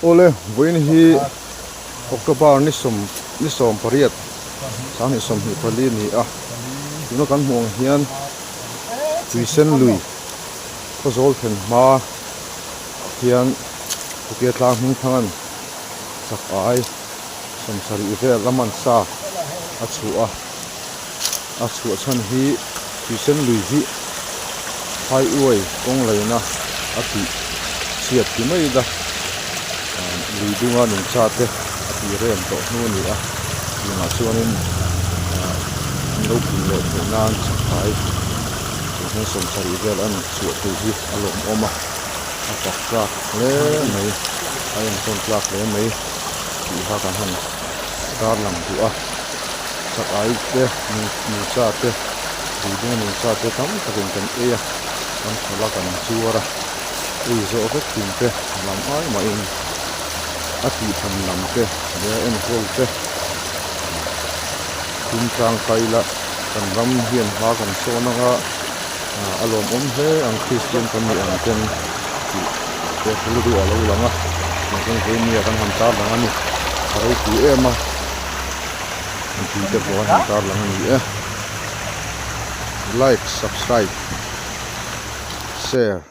Awle, vawiin hi October ni sawm ni sawm pariat sanghnih 24 a ni a, tuna kan hmuh ang hian Tuisen lui khawzawl thlen hma hian Pukia tlang hming thang an chak ai 70 vel a man sa a chhuah a, a chhuah chhan hi Tuisen lui hi highway kawng laina a tih chhiat ti mai ila lui dunga nungcha te a tih rem tawh hnu a ni a tunah chuanin an lo pun leh theih nan chakkai thawmhnaw 70 vel an chhuah thei hi a lawmawm a a fak tlak hle mai a enkawn tlak hle mai tih kha kan han tarlang duh a chakai te nungcha te lui dunga nungcha te tam takin kan ei a kan hralh a kan zuar a ei zawh vek thin te lam ai mahin a tih than lam te leh a enkawl te tum tlang kai la kan ram hian hma kan sawn anga a lawmawm hle ang Kristian kan nih ang ten tih te rilru a lo lang a mahse vawinia kan han tar lang a ni a ropui em a tih te pawh an han tar lang a ni e like subscribe share.